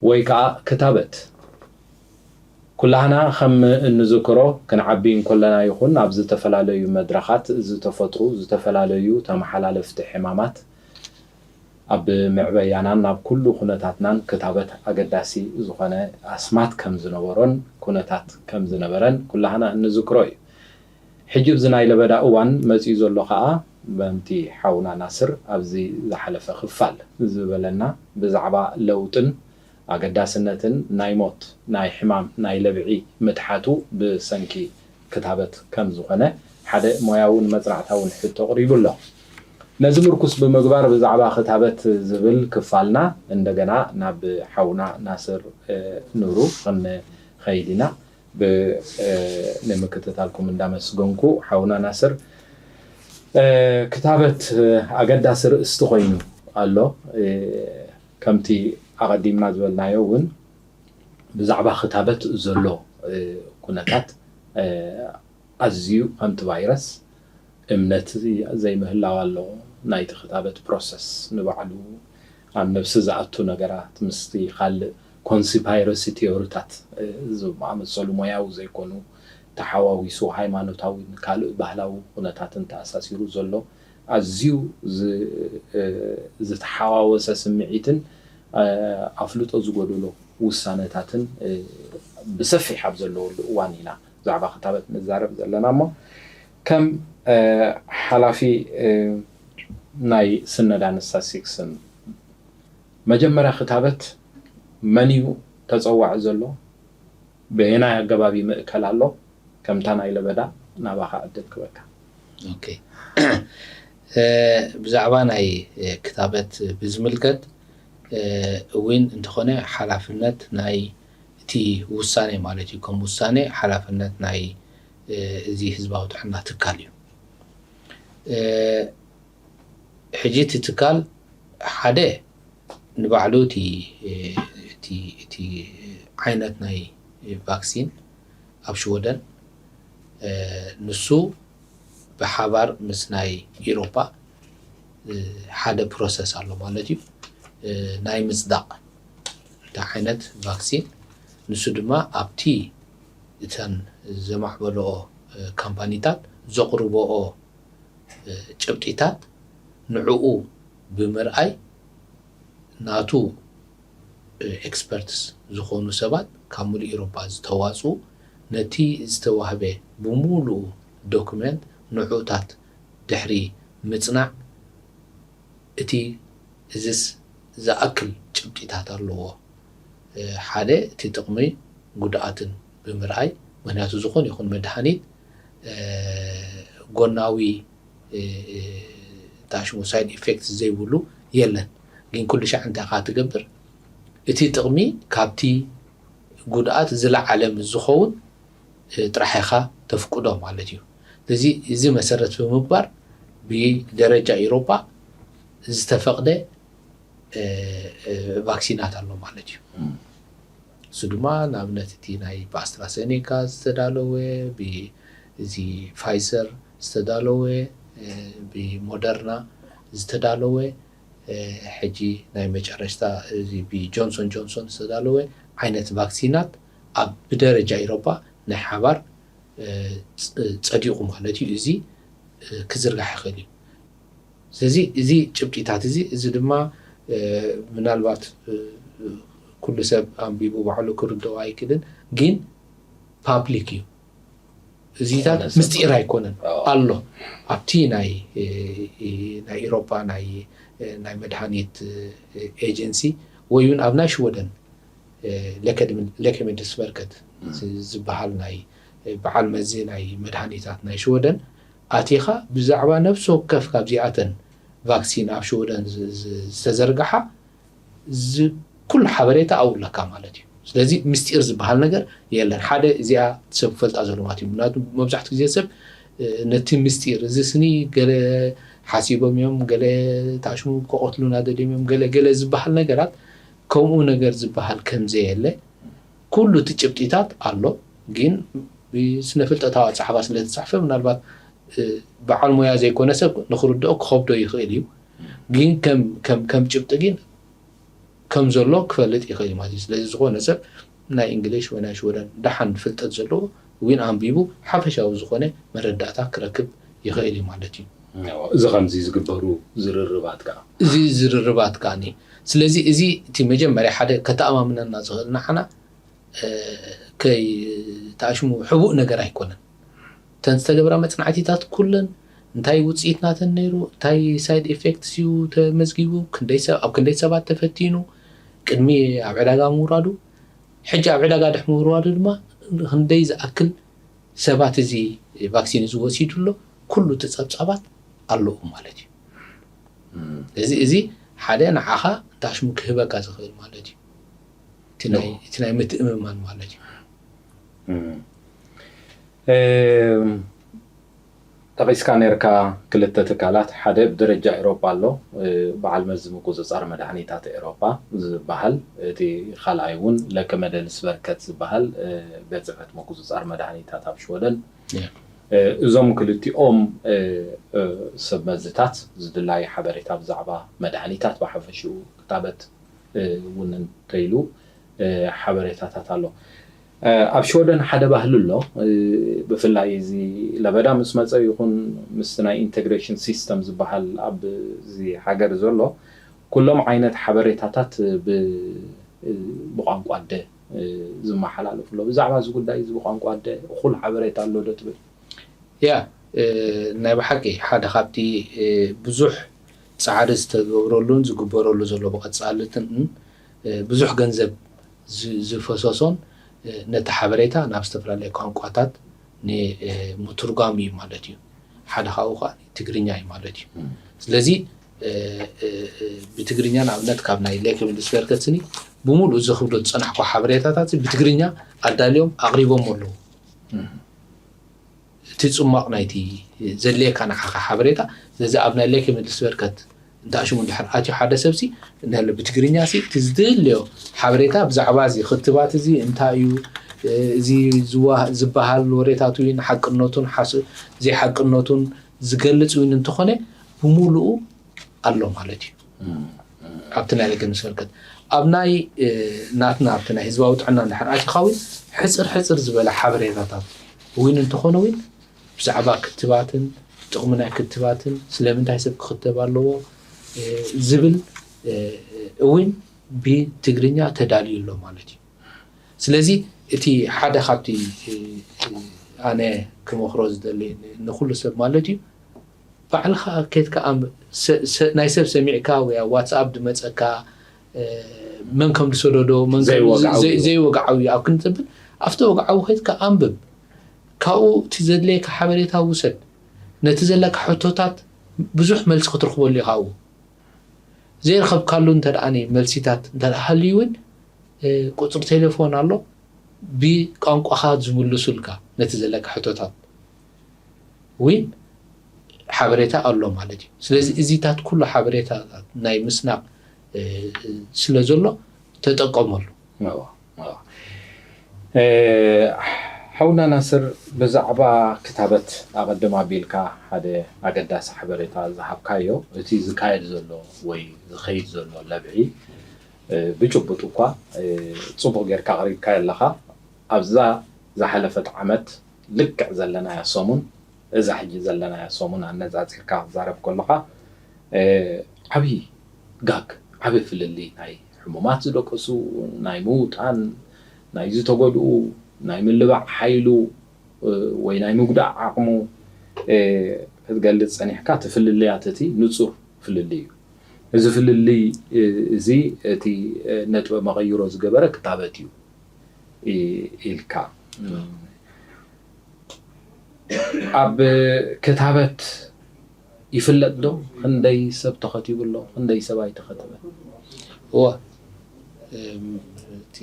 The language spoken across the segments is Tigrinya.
ወይ ከዓ ክታበት። ኩላህና ከም እንዝክሮ፣ ክንዓቢ እንኮለና ይኹን ኣብ ዝተፈላለዩ መድረኻት ዝተፈጥሩ ዝተፈላለዩ ተመሓላለፍቲ ሕማማት ኣብ መዕበያናን ናብ ኩሉ ኩነታትናን ክታበት ኣገዳሲ ዝኾነ ኣስማት ከም ዝነበሮን ኩነታት ከም ዝነበረን ኩላህና እንዝክሮ እዩ። ሕጂ ኣብዚ ናይ ለበዳ እዋን መጺኡ ዘሎ ኸኣ በምቲ ሓውና ናስር ኣብዚ ዝሓለፈ ክፋል ዝበለና ብዛዕባ ለውጥን ኣገዳስነትን ናይ ሞት፣ ናይ ሕማም፣ ናይ ለብዒ ምትሓቱ ብሰንኪ ክታበት ከም ዝኾነ ሓደ ሞያውን መጽናዕታውን ሕቶ ኣቕሪቡ ኣሎ። ነዚ ምርኩስ ብምግባር ብዛዕባ ክታበት ዝብል ክፋልና እንደገና ናብ ሓውና ናስር ኑሩ ክንኸይድ ኢና። ንምክትታልኩም እንዳመስገንኩ ሓውና ናስር፣ ክታበት ኣገዳሲ ርእስቲ ኮይኑ ኣሎ። ከምቲ ኣቐዲምና ዝበልናዮ እውን ብዛዕባ ክታበት ዘሎ ኩነታት ኣዝዩ ከምቲ ቫይረስ እምነት ዘይምህላው ኣሎ። ናይቲ ክታበት ፕሮሰስ ንባዕሉ ኣብ ነብሲ ዝኣቱ ነገራት ምስቲ ካልእ ኮንስፓይረሲ ቲዮሪታት ዝኣመሰሉ ሞያዊ ዘይኮኑ ተሓዋዊሱ ሃይማኖታዊን ካልእ ባህላዊ ኩነታትን ተኣሳሲሩ ዘሎ ኣዝዩ ዝተሓዋወሰ ስምዒትን ኣፍልጦ ዝጎደሎ ውሳነታትን ብሰፊሕ ኣብ ዘለወሉ እዋን ኢና ብዛዕባ ክታበት ንዛረብ ዘለና እሞ ከም ሓላፊ ናይ ስነዳን ስታስቲክስን መጀመርያ ክታበት መን እዩ ተፀዋዒ ዘሎ? በየናይ ኣገባብ ይምእከል ኣሎ? ከምታ ናይ ለበዳ ናባኻ ዕድል ክበካ። ብዛዕባ ናይ ክታበት ብዝምልከት እውን እንተኾነ ሓላፍነት ናይ እቲ ውሳኔ ማለት እዩ። ከም ውሳኔ ሓላፍነት ናይ እዚ ህዝባዊ ጥዕና ትካል እዩ። ሕጂ እቲ ትካል ሓደ ንባዕሉ እቲ ዓይነት ናይ ቫክሲን ኣብ ሽወደን ንሱ ብሓባር ምስ ናይ ኢሮፓ ሓደ ፕሮሰስ ኣሎ ማለት እዩ። ናይ ምፅዳቕ እንታይ ዓይነት ቫክሲን ንሱ ድማ ኣብቲ እተን ዘማዕበለኦ ካምፓኒታት ዘቕርበኦ ጭብጢታት ንዕኡ ብምርኣይ ናቱ ኤክስፐርትስ ዝኾኑ ሰባት ካብ ሙሉእ ኢሮፓ ዝተዋፅኡ ነቲ ዝተዋህበ ብሙሉኡ ዶክመንት ንዑታት ድሕሪ ምፅናዕ እቲ እዝስ ዝኣክል ጭብጢታት ኣለዎ። ሓደ እቲ ጥቕሚ ጉድኣትን ብምርኣይ ምክንያቱ ዝኾነ ይኹን መድሃኒት ጎናዊ ታሽሙ ሳይድ ኢፌክት ዘይብሉ የለን። ግን ኩሉ ሻዕ እንታይ ኢኻ ትገብር? እቲ ጥቕሚ ካብቲ ጉድኣት ዝለዓለ ምስ ዝኸውን ጥራሕ ኢኻ ተፍቅዶ ማለት እዩ። ስለዚ እዚ መሰረት ብምግባር ብደረጃ ኢሮፓ ዝተፈቕደ ቫክሲናት ኣሎ ማለት እዩ። እሱ ድማ ንኣብነት እቲ ናይ ብኣስትራሴኔካ ዝተዳለወ፣ ብዚ ፋይዘር ዝተዳለወ፣ ብሞደርና ዝተዳለወ፣ ሕጂ ናይ መጨረሽታ እዚ ብጆንሶን ጆንሶን ዝተዳለወ ዓይነት ቫክሲናት ኣብ ብደረጃ ኢሮፓ ናይ ሓባር ጸዲቑ ማለት እዩ። እዚ ክዝርጋሕ ይኽእል እዩ። ስለዚ እዚ ጭብጢታት እዚ እዚ ድማ ምናልባት ኩሉ ሰብ ኣንቢቡ ባዕሉ ክርድኦ ኣይክእልን፣ ግን ፓብሊክ እዩ። እዚታት ምስጢር ኣይኮነን ኣሎ ኣብቲ ናይ ናይ ኢሮፓ ናይ ናይ መድሃኒት ኤጀንሲ ወይ እውን ኣብ ናይ ሽወደን ሌከሜድስቨርከት ዝበሃል ናይ በዓል መዚ ናይ መድሃኒታት ናይ ሽወደን ኣቲኻ ብዛዕባ ነፍሲ ወከፍ ካብዚኣተን ቫክሲን ኣብ ሽወደን ዝተዘርግሓ ኩሉ ሓበሬታ ኣብኡ ኣለካ ማለት እዩ። ስለዚ ምስጢር ዝበሃል ነገር የለን። ሓደ እዚኣ ሰብ ክፈልጣ ዘሎ ማለት እዩ። ምክንያቱ መብዛሕትኡ ግዜ ሰብ ነቲ ምስጢር እዚ ስኒ ገለ ሓሲቦም እዮም፣ ገለ ታሽሙ ክቐትሉና ደልዮም እዮም፣ ገለ ገለ ዝበሃል ነገራት ከምኡ ነገር ዝበሃል ከምዘየለ ኩሉ እቲ ጭብጢታት ኣሎ። ግን ብስነ ፍልጠታዊ ኣፀሓሕፋ ስለዝተፃሕፈ ምናልባት በዓል ሞያ ዘይኮነ ሰብ ንክርድኦ ክኸብዶ ይኽእል እዩ። ግን ከም ከም ከም ጭብጢ ግን ከም ዘሎ ክፈልጥ ይኽእል እዩ ማለት እዩ። ስለዚ ዝኾነ ሰብ ናይ እንግሊሽ ወይ ናይ ሽወደን ደሓን ፍልጠት ዘለዎ እውን ኣንቢቡ ሓፈሻዊ ዝኾነ መረዳእታ ክረክብ ይኽእል እዩ ማለት እዩ። እዚ ከምዚ ዝግበሩ ዝርርባት ከዓ እዚ ዝርርባት ከዓ እኒ ስለዚ እዚ እቲ መጀመርያ ሓደ ከተኣማምነና ዝኽእል ንዓና ከይተኣሽሙ ሕቡእ ነገር ኣይኮነን። እተን ዝተገብራ መፅናዕቲታት ኩለን እንታይ ውፅኢት ናተን ነይሩ፣ እንታይ ሳይድ ኢፌክትስ እዩ ተመዝጊቡ፣ ክንደይ ሰብ ኣብ ክንደይ ሰባት ተፈቲኑ ቅድሚ ኣብ ዕዳጋ ምውራዱ፣ ሕጂ ኣብ ዕዳጋ ድሕ ምውራዱ ድማ ክንደይ ዝኣክል ሰባት እዚ ቫክሲን እዚ ወሲዱ ኣሎ፣ ኩሉ እቲ ፀብፃባት ኣለዎ ማለት እዩ። እዚ እዚ ሓደ ንዓኻ እንታይ ሽሙ ክህበካ ዝኽእል ማለት እዩ። እቲ ናይ ምትእምማን ማለት እዩ። ጠቂስካ ነርካ ክልተ ትካላት፣ ሓደ ብደረጃ ኤሮፓ ኣሎ፣ በዓል መዚ ምቁፅፃር መድሃኒታት ኤሮፓ ዝበሃል፣ እቲ ካልኣይ እውን ለከመደልስ በርከት ዝበሃል ቤት ፅሕፈት ምቁፅፃር መድሃኒታት ኣብ ሽወደን። እዞም ክልቲኦም ሰብ መዝታት ዝድላይ ሓበሬታ ብዛዕባ መድሃኒታት ብሓፈሽኡ ክታበት እውን እንተይሉ ሓበሬታታት ኣሎ። ኣብ ሽወደን ሓደ ባህሊ ኣሎ። ብፍላይ እዚ ለበዳ ምስ መፀ ይኹን ምስ ናይ ኢንቴግሬሽን ሲስተም ዝበሃል ኣብዚ ሃገር ዘሎ ኩሎም ዓይነት ሓበሬታታት ብቋንቋ ኣደ ዝመሓላለፉ ኣሎ። ብዛዕባ እዚ ጉዳይ እዚ ብቋንቋ ኣደ እኹል ሓበሬታ ኣሎ ዶ ትብል? ያ ናይ ብሓቂ ሓደ ካብቲ ብዙሕ ፃዕሪ ዝተገብረሉን ዝግበረሉ ዘሎ ብቐፃልትን ብዙሕ ገንዘብ ዝፈሰሶን ነቲ ሓበሬታ ናብ ዝተፈላለዩ ቋንቋታት ንምትርጓም እዩ ማለት እዩ። ሓደ ካብኡ ከዓ ትግርኛ እዩ ማለት እዩ። ስለዚ ብትግርኛ ንኣብነት ካብ ናይ ሌክብል ስበርከትስኒ ብምሉእ እዚ ክብሎ ዝፀናሕኩ ሓበሬታታት ብትግርኛ ኣዳልዮም ኣቕሪቦም ኣለዉ። እቲ ፅሟቕ ናይቲ ዘድልየካ ንዓኻ ሓበሬታ። ስለዚ ኣብ ናይ ሌክ ምልስ በርከት እንተኣሽሙ እንድሕር ኣትዩ ሓደ ሰብሲ ብትግርኛ ሲ እቲ ዝድልዮ ሓበሬታ ብዛዕባ እዚ ክትባት እዚ እንታይ እዩ፣ እዚ ዝበሃል ወሬታት እውን ሓቅነቱን ዘይሓቅነቱን ዝገልፅ እውን እንተኾነ ብምሉኡ ኣሎ ማለት እዩ። ኣብቲ ናይ ሌክ ምልስ በርከት ኣብ ናይ ናትና ኣብቲ ናይ ህዝባዊ ጥዕና እንድሕር ኣቲኻ እውን ሕፅር ሕፅር ዝበለ ሓበሬታታት እውን እንተኾነ እውን ብዛዕባ ክትባትን ጥቕሚ ናይ ክትባትን ስለምንታይ ሰብ ክኽተብ ኣለዎ ዝብል እውን ብትግርኛ ተዳልዩ ኣሎ ማለት እዩ። ስለዚ እቲ ሓደ ካብቲ ኣነ ክመኽሮ ዝደሊ ንኩሉ ሰብ ማለት እዩ፣ ባዕልኻ ከድካ ናይ ሰብ ሰሚዕካ ወይ ኣብ ዋትስኣፕ ዝመፀካ መን ከም ዝሰደዶ ዘይወግዓዊ ኣብ ክንፅብል ኣብቲ ወግዓዊ ከድካ ኣንብብ። ካብኡ እቲ ዘድለየካ ሓበሬታ ውሰድ። ነቲ ዘለካ ሕቶታት ብዙሕ መልሲ ክትረኽበሉ ኢኻ ኣብኡ። ዘይረኸብካሉ እንተ ደኣ መልሲታት እንተ ደኣ ሃልዩ እውን ቁፅሪ ቴሌፎን ኣሎ ብቋንቋኻ ዝምልሱልካ ነቲ ዘለካ ሕቶታት እውን ሓበሬታ ኣሎ ማለት እዩ። ስለዚ እዚታት ኩሉ ሓበሬታታት ናይ ምስናቕ ስለ ዘሎ ተጠቀመሉ። ሓውና ናስር ብዛዕባ ክታበት ኣቐድም ኣቢልካ ሓደ ኣገዳሲ ሓበሬታ ዝሃብካዮ እቲ ዝካየድ ዘሎ ወይ ዝኸይድ ዘሎ ለብዒ ብጭቡጥ እኳ ፅቡቕ ጌርካ ኣቕሪብካዮ ኣለኻ። ኣብዛ ዝሓለፈት ዓመት ልክዕ ዘለናያ ሰሙን እዛ ሕጂ ዘለናያ ሰሙን ኣነፃፂርካ ክትዛረብ ከለኻ ዓብዪ ጋግ ዓብዪ ፍልልይ ናይ ሕሙማት ዝደቀሱ ናይ ምውጣን ናይ ዝተጎድኡ ናይ ምልባዕ ሓይሉ ወይ ናይ ምጉዳእ ዓቕሙ ክትገልፅ ፀኒሕካ እቲ ፍልልያት እቲ ንፁር ፍልልይ እዩ። እዚ ፍልልይ እዚ እቲ ነጥበ መቐይሮ ዝገበረ ክታበት እዩ ኢልካ ኣብ ክታበት ይፍለጥ ዶ? ክንደይ ሰብ ተኸቲቡ ኣሎ? ክንደይ ሰብ ኣይተኸተበን? እወ እቲ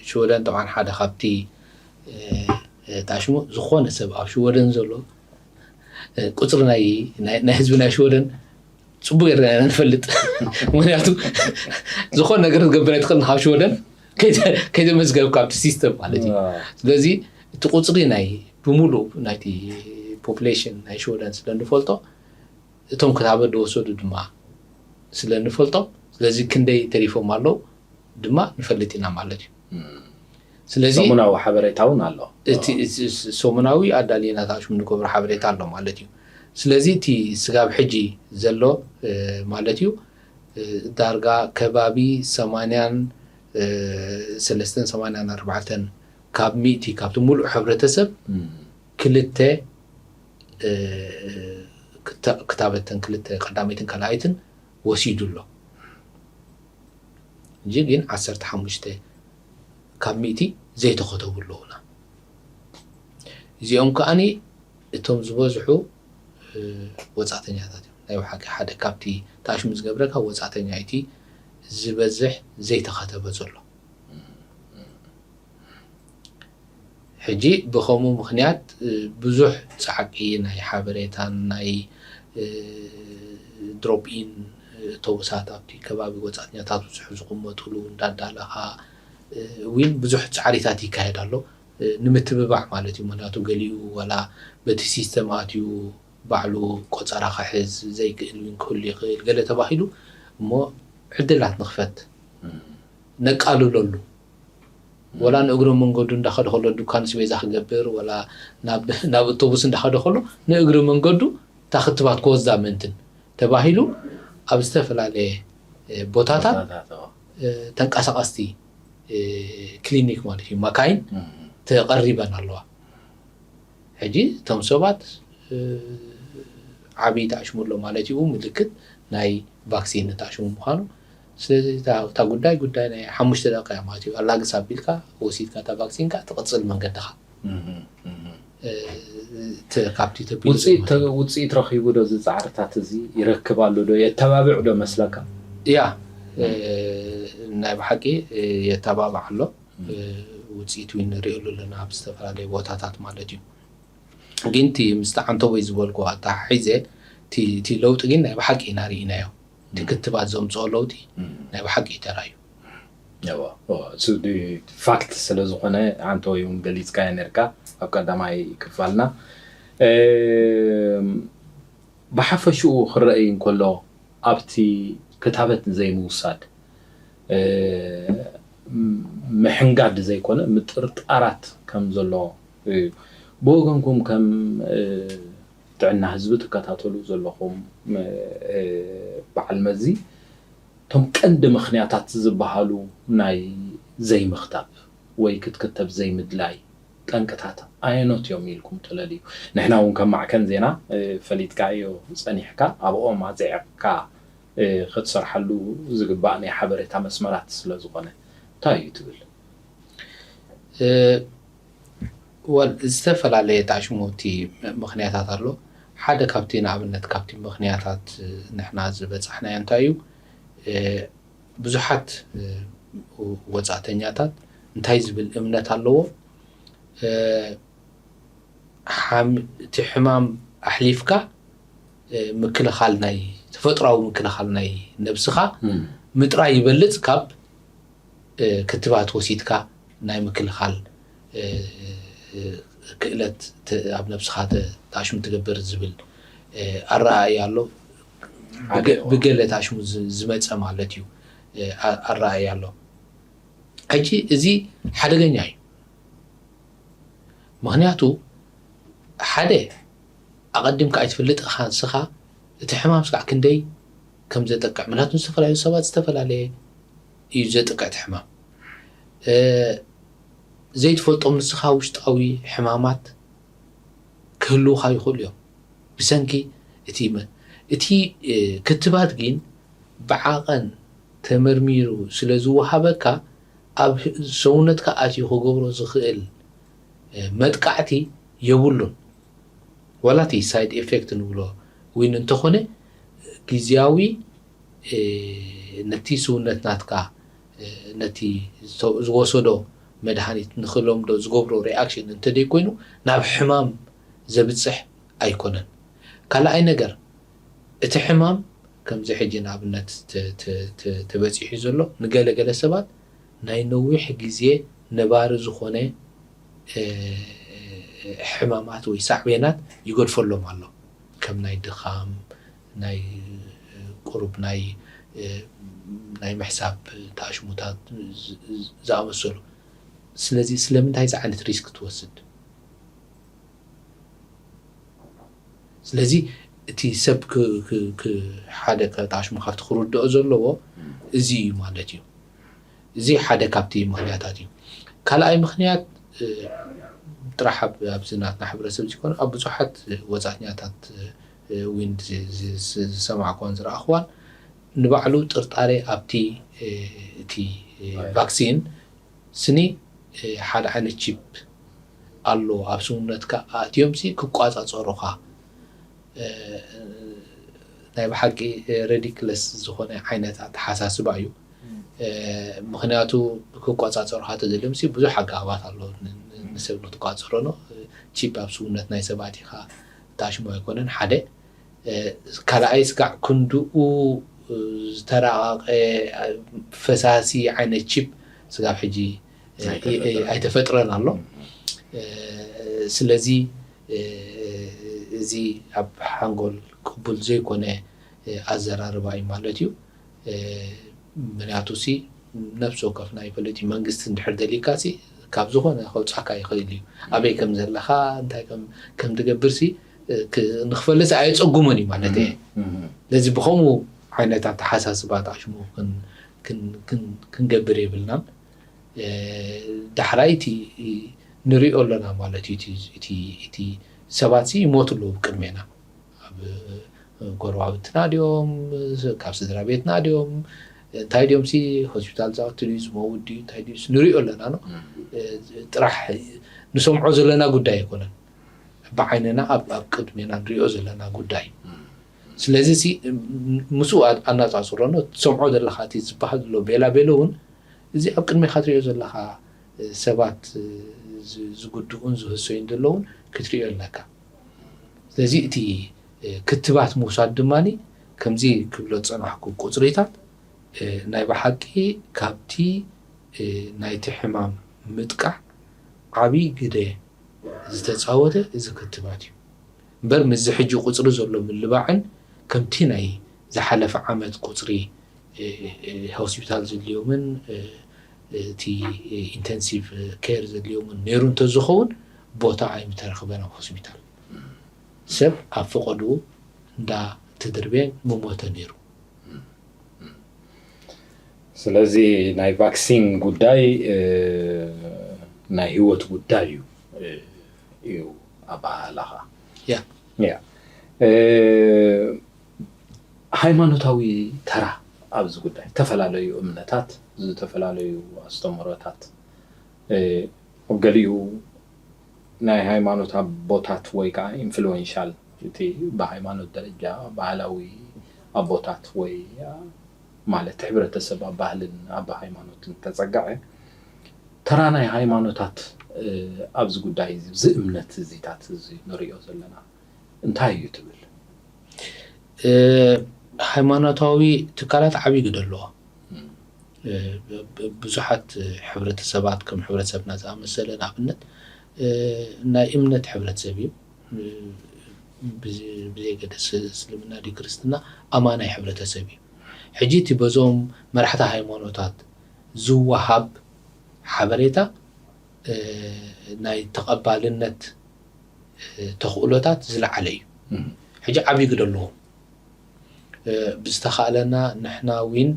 ሽወደን ጠብዓን ሓደ ካብቲ ታሽሙ ዝኾነ ሰብ ኣብ ሽወደን ዘሎ ቁፅሪ ናይ ህዝቢ ናይ ሽወደን ፅቡቅ ጌርና ኢና ንፈልጥ። ምክንያቱ ዝኾነ ነገር ክትገብር ኣይትኽእል ካብ ሽወደን ከይተመዝገብካ ኣብቲ ሲስተም ማለት እዩ። ስለዚ እቲ ቁፅሪ ናይ ብምሉእ ናይቲ ፖፕሌሽን ናይ ሽወደን ስለ ንፈልጦ እቶም ክታበት ዝወሰዱ ድማ ስለ ንፈልጦም ስለዚ ክንደይ ተሪፎም ኣለዉ ድማ ንፈልጥ ኢና ማለት እዩ። ስለዚ ሰሙናዊ ሓበሬታ እውን ኣሎ። እቲ ሰሙናዊ ኣዳሊና ታሽሙ ንገብሮ ሓበሬታ ኣሎ ማለት እዩ። ስለዚ እቲ ስጋብ ሕጂ ዘሎ ማለት እዩ ዳርጋ ከባቢ ሰማንያን ሰለስተን ሰማንያን ኣርባዕተን ካብ ሚእቲ ካብቲ ሙሉእ ሕብረተሰብ ክልተ ክታበተን ክልተ ቀዳመይትን ካልኣይትን ወሲዱ ኣሎ። እጂ ግን ዓሰርተ ሓሙሽተ ካብ ሚእቲ ዘይተኸተቡ ኣለዉና። እዚኦም ከኣኒ እቶም ዝበዝሑ ወፃእተኛታት እዮም። ናይ ብሓቂ ሓደ ካብቲ ታሽሙ ዝገብረካ ወፃእተኛ እቲ ዝበዝሕ ዘይተኸተበ ዘሎ። ሕጂ ብኸምኡ ምኽንያት ብዙሕ ፃዕቂ ናይ ሓበሬታን ናይ ድሮፕ ኢን ኣውቶቡሳት ኣብቲ ከባቢ ወፃእተኛታት ብዙሕ ዝቕመጥሉ እንዳዳለኻ እውን ብዙሕ ፃዕሪታት ይካየድ ኣሎ ንምትብባዕ ማለት እዩ። ምክንያቱ ገሊኡ ዋላ በቲ ሲስተም ኣትዩ ባዕሉ ቆፀራ ክሕዝ ዘይክእል እውን ክህሉ ይኽእል ገለ ተባሂሉ እሞ ዕድላት ንኽፈት ነቃልለሉ ወላ ንእግረ መንገዱ እንዳኸደ ከሎ ዱካን ስቤዛ ክገብር ወላ ናብ ኣውቶቡስ እንዳኸደ ከሎ ንእግረ መንገዱ እታ ክትባት ክወስዳ ምእንትን ተባሂሉ ኣብ ዝተፈላለየ ቦታታት ተንቀሳቐስቲ ክሊኒክ ማለት እዩ መካይን ተቐሪበን ኣለዋ። ሕጂ እቶም ሰባት ዓብዪ ተኣሽሙ ኣሎ ማለት እዩ ምልክት ናይ ቫክሲን ተኣሽሙ ምዃኑ። ስለዚ እታ ጉዳይ ጉዳይ ናይ ሓሙሽተ ደቂቃ ማለት እዩ ኣላግስ ኣቢልካ ወሲድካ እታ ቫክሲንካ ትቕፅል መንገድኻ ካብቲ ተቢሉ ውፅኢት ረኺቡ ዶ እዚ ፃዕርታት እዚ ይረክብ ኣሎ ዶ የተባብዕ ዶ መስለካ? ያ ናይ ብሓቂ የተባብዕ ኣሎ። ውፅኢት እውን ንሪእሉ ኣለና ኣብ ዝተፈላለዩ ቦታታት ማለት እዩ። ግን እቲ ምስቲ ዓንተቦይ ዝበልኩ ኣተሓሒዘ እቲ ለውጢ ግን ናይ ብሓቂ ኢና ርኢናዮ። እቲ ክትባት ዘምፅኦ ለውጢ ናይ ብሓቂ እዩ ተራእዩ። ፋክት ስለ ዝኾነ ዓንተቦይ እውን ገሊፅካዮ ነርካ ኣብ ቀዳማይ ክፋልና። ብሓፈሽኡ ክረኣይ እንከሎ ኣብቲ ክታበት ዘይምውሳድ ምሕንጋድ ዘይኮነ ምጥርጣራት ከም ዘሎ እዩ። ብወገንኩም ከም ጥዕና ህዝቢ ትከታተሉ ዘለኹም በዓል መዚ እቶም ቀንዲ ምኽንያታት ዝበሃሉ ናይ ዘይምኽታብ ወይ ክትክተብ ዘይምድላይ ጠንቅታት ኣየኖት እዮም ኢልኩም ተለልዩ? ንሕና እውን ከም ማዕከን ዜና ፈሊጥካዮ ጸኒሕካ ኣብኦም ኣጽዒቕካ ክትሰርሓሉ ዝግባእ ናይ ሓበሬታ መስመራት ስለ ዝኾነ እንታይ እዩ ትብል? ወል ዝተፈላለየ ጣሽሙ እቲ ምኽንያታት ኣሎ። ሓደ ካብቲ ንኣብነት ካብቲ ምኽንያታት ንሕና ዝበጻሕናዮ እንታይ እዩ ብዙሓት ወፃእተኛታት እንታይ ዝብል እምነት ኣለዎም እቲ ሕማም ኣሕሊፍካ ምክልኻል ናይ ተፈጥራዊ ምክልኻል ናይ ነብስኻ ምጥራይ ይበልፅ ካብ ክትባት ወሲድካ ናይ ምክልኻል ክእለት ኣብ ነብስኻ ተኣሽሙ ትገብር ዝብል ኣረኣእያ ኣሎ። ብገለ ተኣሽሙ ዝመፀ ማለት እዩ ኣረኣእያ ኣሎ። ሕጂ እዚ ሓደገኛ እዩ። ምኽንያቱ ሓደ ኣቐዲምካ ኣይትፈልጥ ኢኻ ንስኻ እቲ ሕማም ስጋዕ ክንደይ ከም ዘጥቅዕ ምክንያቱ ዝተፈላለዩ ሰባት ዝተፈላለየ እዩ ዘጥቅዕ እቲ ሕማም ዘይትፈልጦም ንስኻ ውሽጣዊ ሕማማት ክህልውኻ ይኽእሉ እዮም ብሰንኪ እቲ እቲ ክትባት ግን ብዓቐን ተመርሚሩ ስለ ዝወሃበካ ኣብ ሰውነትካ ኣትዩ ክገብሮ ዝኽእል መጥቃዕቲ የብሉን። ዋላ እቲ ሳይድ ኤፌክት ንብሎ እውን እንተኾነ ግዝያዊ ነቲ ስውነት ናትካ ነቲ ዝወሰዶ መድሃኒት ንክለምዶ ዝገብሮ ሪኣክሽን እንተደይኮይኑ ናብ ሕማም ዘብፅሕ ኣይኮነን። ካልኣይ ነገር እቲ ሕማም ከምዚ ሕጂ ንኣብነት ተበፂሑ ዘሎ ንገለገለ ሰባት ናይ ነዊሕ ግዜ ነባሪ ዝኾነ ሕማማት ወይ ሳዕቤናት ይገድፈሎም ኣሎ። ከም ናይ ድኻም፣ ናይ ቁሩብ ናይ ናይ ምሕሳብ ተኣሽሙታት ዝኣመሰሉ። ስለዚ ስለምንታይ እዚ ዓይነት ሪስክ ትወስድ? ስለዚ እቲ ሰብ ሓደ ተኣሽሙ ካብቲ ክርድኦ ዘለዎ እዚ እዩ ማለት እዩ። እዚ ሓደ ካብቲ ምክንያታት እዩ። ካልኣይ ምክንያት ጥራሕ ኣብዚ ናትና ሕብረተሰብ ዝኾነ ኣብ ብዙሓት ወፃኛታት ዊን ዝሰማዕኳን ዝረኣኽዋን ንባዕሉ ጥርጣሬ ኣብቲ እቲ ቫክሲን ስኒ ሓደ ዓይነት ቺፕ ኣሎ ኣብ ሰውነትካ ኣእትዮም ሲ ክቋፃፀሩኻ። ናይ ብሓቂ ሬዲክለስ ዝኾነ ዓይነት ኣተሓሳስባ እዩ። ምክንያቱ ክቋፃፀሩኻ ተደልዮም ሲ ብዙሕ ኣገባባት ኣሎ። ንሰብ ንክትቋፀሮ ቺፕ ኣብ ሰውነት ናይ ሰባት ኢኻ ታሽሞ ኣይኮነን ሓደ። ካልኣይ ስጋዕ ክንድኡ ዝተራቐቐ ፈሳሲ ዓይነት ቺፕ ስጋብ ሕጂ ኣይተፈጥረን ኣሎ። ስለዚ እዚ ኣብ ሓንጎል ቅቡል ዘይኮነ ኣዘራርባ እዩ ማለት እዩ። ምክንያቱ ሲ ነፍሲ ወከፍ ናይ ፈለጢ መንግስቲ እንድሕር ደሊካ ሲ ካብ ዝኾነ ከውፃካ ይኽእል እዩ። ኣበይ ከም ዘለኻ እንታይ ከም ትገብር ሲ ንክፈልጥ ኣየፀጉሞን እዩ ማለት እየ። ስለዚ ብከምኡ ዓይነት ኣተሓሳስባ ተኣሽሙ ክንገብር የብልናን። ዳሕራይ እቲ ንሪኦ ኣለና ማለት እዩ። እቲ ሰባት ሲ ይሞቱ ኣለዉ ቅድሜና ኣብ ጎረባብትና ድዮም ካብ ስድራ ቤትና ድዮም እንታይ ድዮም ሲ ሆስፒታል ዝኣቱ ድዩ ዝመውት ድዩ እንታይ ድዩ ንሪኦ ኣለና ነው። ጥራሕ ንሰምዖ ዘለና ጉዳይ ኣይኮነን። ብዓይንና ኣብ ቅድሜና ንሪኦ ዘለና ጉዳይ። ስለዚ ሲ ምስኡ ኣናፃፅሮ ነው ትሰምዖ ዘለካ እቲ ዝበሃል ዘሎ ቤላ ቤሎ እውን እዚ ኣብ ቅድሜካ ትሪኦ ዘለካ ሰባት ዝጉድኡን ዝህሰዩን ዘለውን ክትሪኦ ኣለካ። ስለዚ እቲ ክትባት ምውሳድ ድማ ከምዚ ክብሎ ዝፀናሕኩ ቁፅሪታት ናይ ብሓቂ ካብቲ ናይቲ ሕማም ምጥቃዕ ዓብዪ ግደ ዝተፃወተ እዚ ክትባት እዩ። እምበር ምስዚ ሕጂ ቁፅሪ ዘሎ ምልባዕን ከምቲ ናይ ዝሓለፈ ዓመት ቁፅሪ ሆስፒታል ዘድልዮምን እቲ ኢንተንሲቭ ኬር ዘድልዮምን ነይሩ እንተዝኸውን ቦታ ኣይምተረኽበን ኣብ ሆስፒታል። ሰብ ኣብ ፈቐድኡ እንዳ ተደርበየን ምሞተ ነይሩ። ስለዚ ናይ ቫክሲን ጉዳይ ናይ ህይወት ጉዳይ እዩ እዩ ኣባህላኻ። ያ ሃይማኖታዊ ተራ ኣብዚ ጉዳይ ዝተፈላለዩ እምነታት ዝተፈላለዩ ኣስተምህሮታት ኣብ ገሊኡ ናይ ሃይማኖት ኣቦታት ወይ ከዓ ኢንፍሉዌንሻል እቲ ብሃይማኖት ደረጃ ባህላዊ ኣቦታት ወይ ማለት ሕብረተሰብ ኣብ ባህልን ኣብ ሃይማኖትን ተፀግዐ ተራ ናይ ሃይማኖታት ኣብዚ ጉዳይ እዚ እምነት እዚታት እዚ ንሪኦ ዘለና እንታይ እዩ ትብል? ሃይማኖታዊ ትካላት ዓብዪ ግደ ኣለዎ። ብዙሓት ሕብረተሰባት ከም ሕብረተሰብና ዝኣመሰለ ንኣብነት ናይ እምነት ሕብረተሰብ እዩ። ብዘይገደስ እስልምና ድዩ ክርስትና ኣማናይ ሕብረተሰብ እዩ። ሕጂ እቲ በዞም መራሕቲ ሃይማኖታት ዝወሃብ ሓበሬታ ናይ ተቐባልነት ተኽእሎታት ዝለዓለ እዩ። ሕጂ ዓብዪ ግደ ኣለዎም። ብዝተኻእለና ንሕና ዊን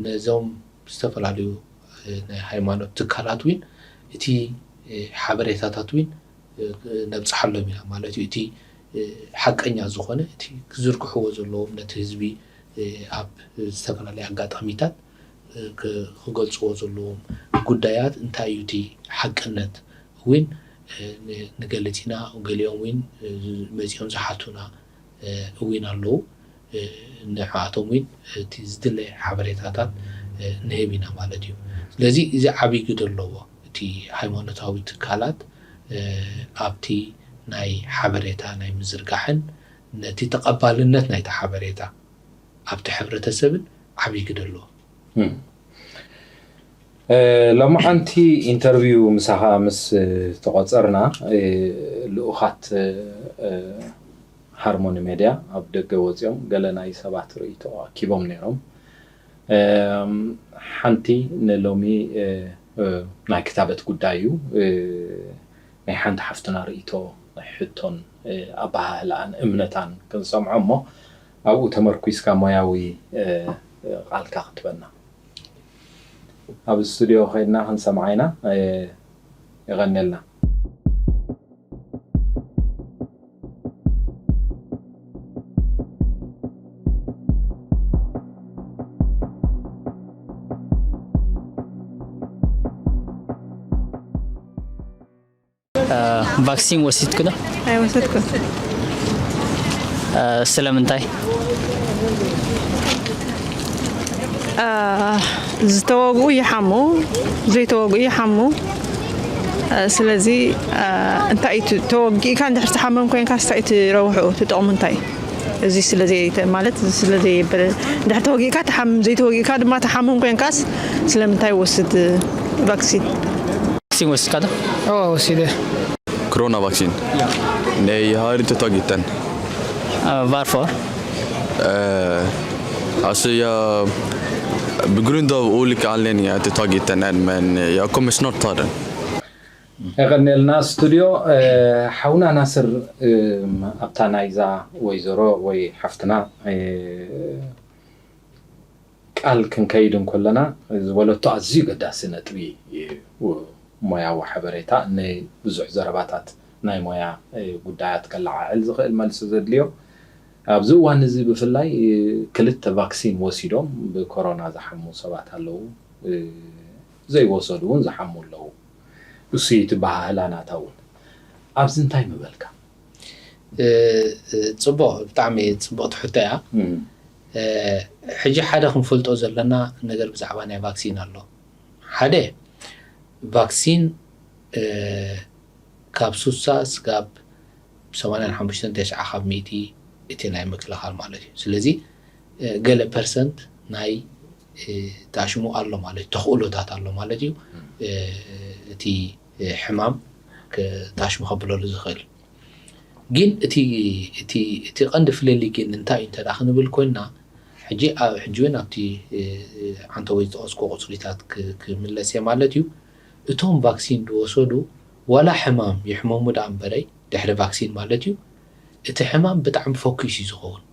ነዞም ዝተፈላለዩ ናይ ሃይማኖት ትካላት ዊን እቲ ሓበሬታታት ዊን ነብፅሓሎም ኢና ማለት እዩ። እቲ ሓቀኛ ዝኾነ እቲ ክዝርግሕዎ ዘለዎም ነቲ ህዝቢ ኣብ ዝተፈላለዩ ኣጋጣሚታት ክገልፅዎ ዘለዎም ጉዳያት እንታይ እዩ እቲ ሓቅነት እውን ንገልፅ ኢና። ገሊኦም እውን መፂኦም ዝሓቱና እውን ኣለዉ። ንዕኣቶም እውን እቲ ዝድለ ሓበሬታታት ንህብ ኢና ማለት እዩ። ስለዚ እዚ ዓብዪ ግደ ኣለዎ። እቲ ሃይማኖታዊ ትካላት ኣብቲ ናይ ሓበሬታ ናይ ምዝርጋሕን ነቲ ተቐባልነት ናይቲ ሓበሬታ ኣብቲ ሕብረተሰብን ዓብዪ ግደ ኣለዎ። ሎማዓንቲ ኢንተርቪው ምሳኻ ምስ ተቖፀርና ልኡኻት ሃርሞኒ ሜድያ ኣብ ደገ ወፂኦም ገለ ናይ ሰባት ርእይቶ ኣኪቦም ነይሮም። ሓንቲ ንሎሚ ናይ ክታበት ጉዳይ እዩ። ናይ ሓንቲ ሓፍትና ርእይቶ፣ ሕቶን ኣበሃህላኣን እምነታን ክንሰምዖ እሞ፣ ኣብኡ ተመርኲስካ ሞያዊ ቃልካ ክትበና። ኣብ ስቱድዮ ከይድና ክንሰምዓ ኢና። የቐንየልና። ቫክሲን ወሲድክ ዶ? ኣይወሰድኩን። ስለምንታይ? ዝተወግኡ ይሓሙ፣ ዘይተወግኡ ይሓሙ። ስለዚ እንታይ እዩ ተወጊእካ እንድሕር ትሓመም ኮይንካ እንታይ እዩ ትረብሑ ትጠቕሙ እንታይ እዩ? እዚ ስለ ዘይተ ማለት እዚ ስለ ዘይብል እንድሕር ተወጊእካ ትሓምም ዘይተወጊእካ ድማ ትሓምም ኮይንካስ ስለምንታይ ወስድ ቫክሲን? ቫክሲን ወሲድካ ዶ? Ja, ወሲደ። Coronavaccin. Nej, jag har inte tagit den. Varför? Eh, alltså jag, på grund av olika anledningar har jag inte tagit den än, men jag kommer snart ta den. የቐንየልና ስቱድዮ። ሓውና ናስር፣ ኣብታ ናይዛ ወይዘሮ ወይ ሓፍትና ቃል ክንከይድ እንከለና ዝበለቶ ኣዝዩ ገዳሲ ነጥቢ እዩ። ሞያዊ ሓበሬታ ንብዙሕ ዘረባታት ናይ ሞያ ጉዳያት ከለዓዕል ዝኽእል መልሲ ዘድልዮ። ኣብዚ እዋን እዚ ብፍላይ ክልተ ቫክሲን ወሲዶም ብኮሮና ዝሓሙ ሰባት ኣለዉ። ዘይወሰዱ እውን ዝሓሙ ኣለዉ። እሱ እቲ በሃህላ ናታ እውን። ኣብዚ እንታይ ምበልካ? ፅቡቕ፣ ብጣዕሚ ፅቡቕቲ ሕቶ እያ። ሕጂ ሓደ ክንፈልጦ ዘለና ነገር ብዛዕባ ናይ ቫክሲን ኣሎ። ሓደ ቫክሲን ካብ ሱሳ ስጋብ ሰማንያን ሓሙሽተን ተስዓ ካብ ሚእቲ እቲ ናይ ምክልኻል ማለት እዩ። ስለዚ ገለ ፐርሰንት ናይ ታሽሙ ኣሎ ማለት እዩ፣ ተኽእሎታት ኣሎ ማለት እዩ። እቲ ሕማም ታሽሙ ከብለሉ ዝኽእል ግን እቲ እቲ እቲ ቀንዲ ፍልልይ ግን እንታይ እዩ እንተ ደኣ ክንብል ኮይንና፣ ሕጂ ኣብ ሕጂ እውን ኣብቲ ዓንተወይ ዝጠቐስኩ ቁፅሪታት ክምለስ እየ ማለት እዩ። እቶም ቫክሲን ዝወሰዱ ዋላ ሕማም ይሕመሙ ደኣ እምበረይ ድሕሪ ቫክሲን ማለት እዩ እቲ ሕማም ብጣዕሚ ፈኪስ እዩ ዝኸውን።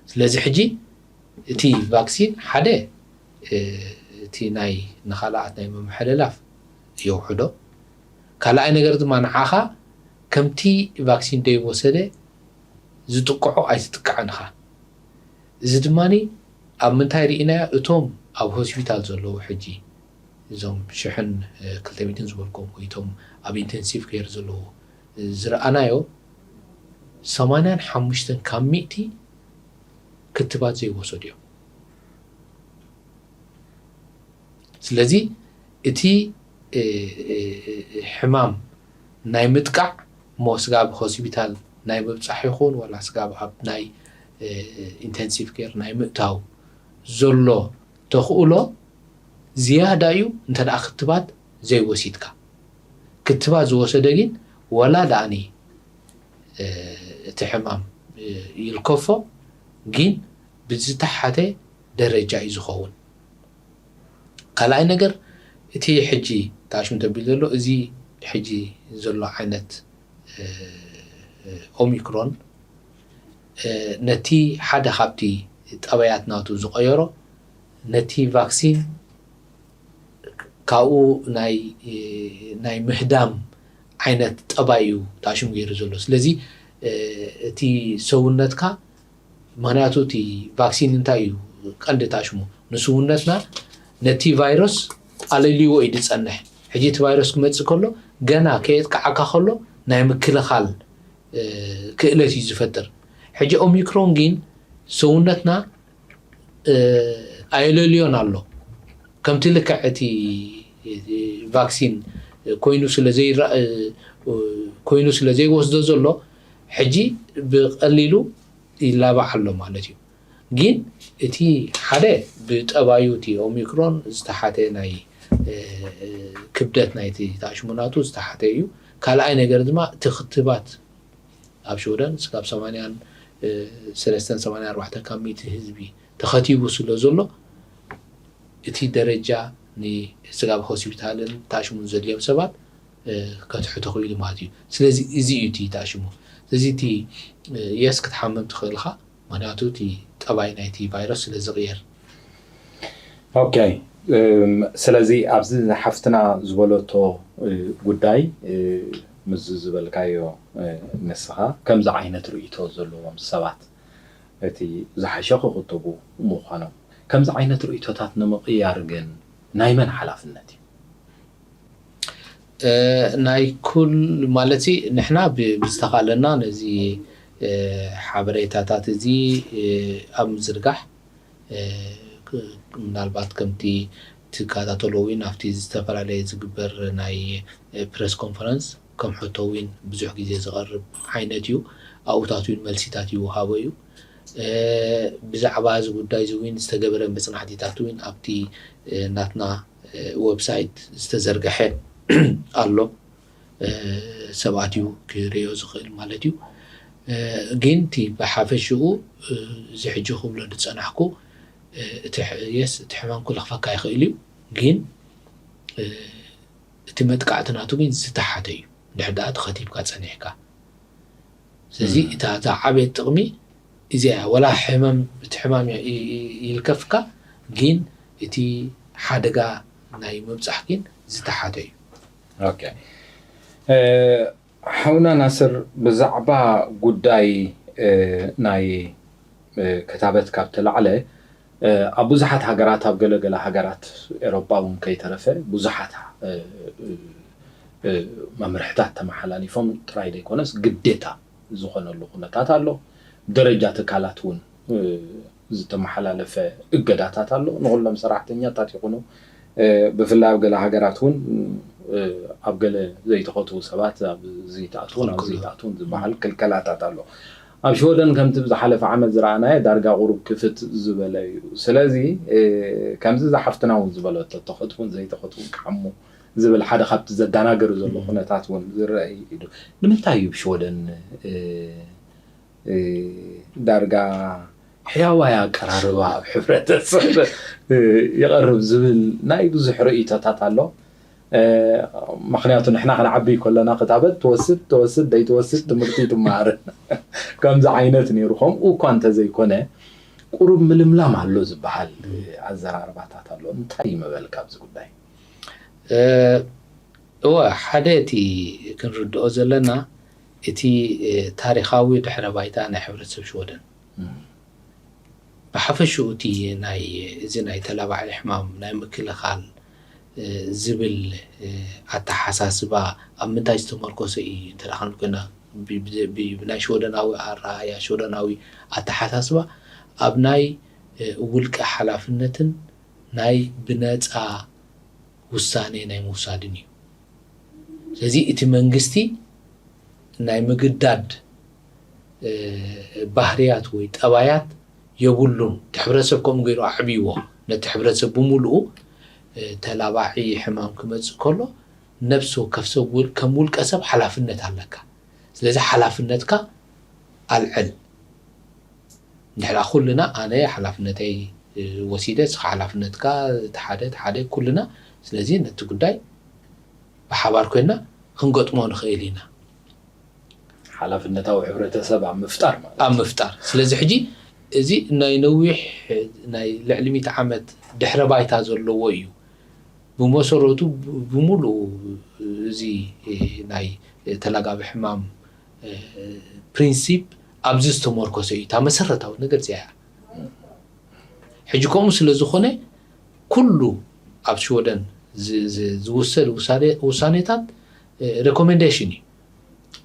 ስለዚ ሕጂ እቲ ቫክሲን ሓደ እቲ ናይ ንኻልኣት ናይ ምምሕልላፍ የውሕዶ። ካልኣይ ነገር ድማ ንዓኻ ከምቲ ቫክሲን ዘይወሰደ ዝጥቅዖ ኣይትጥቃዕን ኢኻ። እዚ ድማ ኣብ ምንታይ ርኢናዮ? እቶም ኣብ ሆስፒታል ዘለዉ ሕጂ እዞም ሽሕን ክልተ ሚእትን ዝበልኩም ወይ እቶም ኣብ ኢንቴንሲቭ ኬር ዘለዉ ዝረኣናዮ ሰማንያን ሓሙሽተን ካብ ሚእቲ ክትባት ዘይወሰዱ እዮም። ስለዚ እቲ ሕማም ናይ ምጥቃዕ እሞ ስጋብ ሆስፒታል ናይ ምብፃሕ ይኹን ዋላ ስጋብ ኣብ ናይ ኢንቴንሲቭ ኬር ናይ ምእታው ዘሎ ተኽእሎ ዝያዳ እዩ እንተ ደኣ ክትባት ዘይወሲድካ። ክትባት ዝወሰደ ግን ወላ ደኣኒ እቲ ሕማም ይልከፎ ግን ብዝተሓተ ደረጃ እዩ ዝኸውን። ካልኣይ ነገር እቲ ሕጂ ታሽም ተቢሉ ዘሎ እዚ ሕጂ ዘሎ ዓይነት ኦሚክሮን ነቲ ሓደ ካብቲ ጠባያት ናቱ ዝቐየሮ ነቲ ቫክሲን ካብኡ ናይ ናይ ምህዳም ዓይነት ጠባይ እዩ ታሽሙ ገይሩ ዘሎ። ስለዚ እቲ ሰውነትካ ምክንያቱ እቲ ቫክሲን እንታይ እዩ ቀንዲ ታሽሙ ንስውነትና ነቲ ቫይረስ ኣለልይዎ እዩ ዝፀንሕ። ሕጂ እቲ ቫይረስ ክመፅእ ከሎ ገና ከየጥቃዓካ ከሎ ናይ ምክልኻል ክእለት እዩ ዝፈጥር። ሕጂ ኦሚክሮን ግን ሰውነትና ኣየለልዮን ኣሎ። ከምቲ ልክዕ እቲ ቫክሲን ኮይኑ ስለ ዘይራ ኮይኑ ስለ ዘይወስዶ ዘሎ ሕጂ ብቐሊሉ ይላባዕ ኣሎ ማለት እዩ። ግን እቲ ሓደ ብጠባዩ እቲ ኦሚክሮን ዝተሓተ ናይ ክብደት ናይቲ ታሽሙናቱ ዝተሓተ እዩ። ካልኣይ ነገር ድማ እቲ ክትባት ኣብ ሽወደን ስጋብ ሰማንያን ሰለስተን ሰማንያ ኣርባዕተ ካብ ሚእቲ ህዝቢ ተኸቲቡ ስለ ዘሎ፣ እቲ ደረጃ ንስጋብ ሆስፒታልን ተኣሽሙን ዘድልዮም ሰባት ከትሕቶ ክኢሉ ማለት እዩ። ስለዚ እዚ እዩ እቲ ተኣሽሙ። ስለዚ እቲ የስ ክትሓምም ትኽእል ኢኻ፣ ምክንያቱ እቲ ጠባይ ናይቲ ቫይረስ ስለ ዝቕየር። ኦኬ። ስለዚ ኣብዚ ሓፍትና ዝበለቶ ጉዳይ፣ ምስ ዝበልካዮ፣ ንስኻ ከምዚ ዓይነት ርእይቶ ዘለዎም ሰባት እቲ ዝሓሸ ክኽተቡ ምዃኖም፣ ከምዚ ዓይነት ርእይቶታት ንምቕያር ግን ናይ መን ሓላፍነት እዩ? ናይ ኩል ማለት ንሕና ብዝተኻለና ነዚ ሓበሬታታት እዚ ኣብ ምዝርጋሕ፣ ምናልባት ከምቲ ትከታተሎ እውን ኣብቲ ዝተፈላለየ ዝግበር ናይ ፕረስ ኮንፈረንስ ከም ሕቶ እውን ብዙሕ ግዜ ዝቐርብ ዓይነት እዩ። ኣብኡታት እውን መልሲታት ይወሃቦ እዩ። ብዛዕባ እዚ ጉዳይ እዚ እውን ዝተገበረ መፅናዕቲታት እውን ኣብቲ ናትና ዌብሳይት ዝተዘርገሐ ኣሎ። ሰብ ኣትዩ ክርእዮ ዝኽእል ማለት እዩ። ግን እቲ ብሓፈሽኡ እዚ ሕጂ ክብሎ ዝፀናሕኩ፣ እቲ የስ እቲ ሕማም ክለኽፈካ ይኽእል እዩ፣ ግን እቲ መጥቃዕቲ ናቱ ግን ዝተሓተ እዩ። ድሕር ደኣ ተኸቲብካ ፀኒሕካ፣ ስለዚ እታ እታ ዓብየት ጥቕሚ እዚኣ እያ። ወላ ሕመም እቲ ሕማም ይልከፍካ፣ ግን እቲ ሓደጋ ናይ ምብፃሕ ግን ዝተሓተ እዩ። ኦኬ። ሓውና ናስር፣ ብዛዕባ ጉዳይ ናይ ክታበት ካብ ተላዕለ፣ ኣብ ብዙሓት ሃገራት፣ ኣብ ገለገለ ሃገራት ኤሮጳ እውን ከይተረፈ ብዙሓት መምርሕታት ተመሓላሊፎም ጥራይ ዘይኮነስ ግዴታ ዝኾነሉ ኩነታት ኣሎ። ደረጃ ትካላት እውን ዝተመሓላለፈ እገዳታት ኣሎ። ንኹሎም ሰራሕተኛታት ይኹኑ፣ ብፍላይ ኣብ ገለ ሃገራት እውን ኣብ ገለ ዘይተኸትቡ ሰባት ኣብዚ ትኣትውን ኣብዚ ትኣትውን ዝበሃል ክልከላታት ኣሎ። ኣብ ሽወደን ከምቲ ብዝሓለፈ ዓመት ዝረኣናዮ ዳርጋ ቁሩብ ክፍት ዝበለ እዩ። ስለዚ ከምዚ ዝሓፍትና እውን ዝበለቶ ተኸትቡን ዘይተኸትቡን ክሓሙ ዝብል ሓደ ካብቲ ዘደናገር ዘሎ ኩነታት እውን ዝረአ እዩ። ንምንታይ እዩ ብሽወደን ዳርጋ ሕያዋይ ኣቀራርባ ኣብ ሕብረተሰብ ይቐርብ ዝብል ናይ ብዙሕ ርእይቶታት ኣሎ። ምክንያቱ ንሕና ክንዓቢ ከለና ክታበት ትወስድ ተወስድ ደይትወስድ ትምህርቲ ትመሃር ከምዚ ዓይነት ነይሩ። ከምኡ እኳ እንተዘይኮነ ቁሩብ ምልምላም ኣሎ ዝበሃል ኣዘራርባታት ኣሎ። እንታይ እዩ መበልካ ኣብዚ ጉዳይ? እወ፣ ሓደ እቲ ክንርድኦ ዘለና እቲ ታሪኻዊ ድሕረ ባይታ ናይ ሕብረተሰብ ሽወደን ብሓፈሽኡ እቲ ናይ እዚ ናይ ተላባዒ ሕማም ናይ ምክልኻል ዝብል ኣተሓሳስባ ኣብ ምንታይ ዝተመርኮሰ እዩ እንተ ደኣ ክንብል ኮይና፣ ብናይ ሽወደናዊ ኣረኣእያ ሽወደናዊ ኣተሓሳስባ ኣብ ናይ ውልቀ ሓላፍነትን ናይ ብነፃ ውሳኔ ናይ ምውሳድን እዩ። ስለዚ እቲ መንግስቲ ናይ ምግዳድ ባህርያት ወይ ጠባያት የብሉን። እቲ ሕብረተሰብ ከምኡ ገይሩ ኣዕብይዎ። ነቲ ሕብረተሰብ ብምሉኡ ተላባዒ ሕማም ክመፅእ ከሎ ነብሲ ወከፍ ሰብ ከም ውልቀ ሰብ ሓላፍነት ኣለካ። ስለዚ ሓላፍነትካ ኣልዕል። እንድሕር ኩልና ኣነ ሓላፍነተይ ወሲደ፣ እስኻ ሓላፍነትካ፣ እቲ ሓደ እቲ ሓደ ኩልና። ስለዚ ነቲ ጉዳይ ብሓባር ኮይና ክንገጥሞ ንኽእል ኢና። ሓላፍነታዊ ሕብረተሰብ ኣብ ምፍጣር ማለት ኣብ ምፍጣር። ስለዚ ሕጂ እዚ ናይ ነዊሕ ናይ ልዕሊ ሚእቲ ዓመት ድሕረ ባይታ ዘለዎ እዩ። ብመሰረቱ ብምሉኡ እዚ ናይ ተላጋቢ ሕማም ፕሪንሲፕ ኣብዚ ዝተመርኮሰ እዩ። እታ መሰረታዊ ነገር እዚኣ እያ። ሕጂ ከምኡ ስለ ዝኾነ ኩሉ ኣብ ሽወደን ዝውሰድ ውሳኔታት ሬኮሜንዴሽን እዩ፣